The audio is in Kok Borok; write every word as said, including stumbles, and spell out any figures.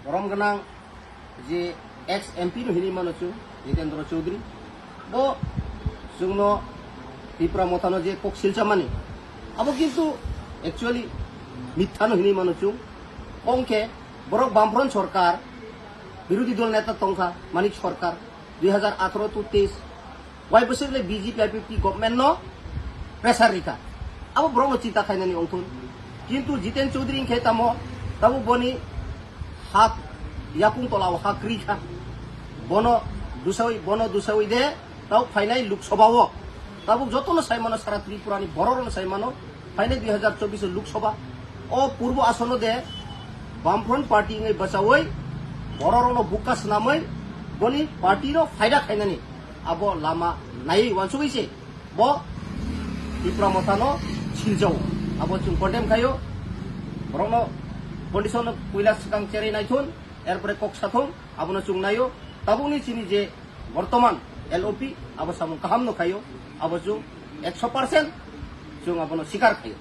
Borom gwnang je ex M P no hinwi mano chwng, Jitendra Chaudhary. Bo chwngno Tipra Mothano je kok silchamani, abo kintu actually mitha no hinwi mano chwng. Ongkhe borok Bamfront sorkar, birodhi dol neta tongkha, Manik Sarkar, dui hajar atharo to teis, wai bwswk le B J P I P F T government no pressure rikha. Abo borok no chinta khainani ongthun. Kintu Jiten Chaudhary wngkhe tamo, tabuk boni hak yakung tola o hak rikha. Bono dusawi, bono dusawi de, tabuk phainai Lok Sabha o. Tabuk jotono saimano sara Tripura ni borok rokno saimano, phainai dui hajar chobbish o Lok Sabha. O purbo asono de Bamfront Party wngwi bachawi borok rokno bukha swnamwi boni party no phaida khainani abo lama naiwi uansugwi se bo Tipra Mothano siljao. Abo chwng condemn khaio. Borokno condition no puila swkang cherwi naithun, erpore kok sathung, abono chwng naio. Tabukni chini je bortoman L O P, abo samung kaham no khaio, abo chwng ekso percent chwng abono sikar khaio.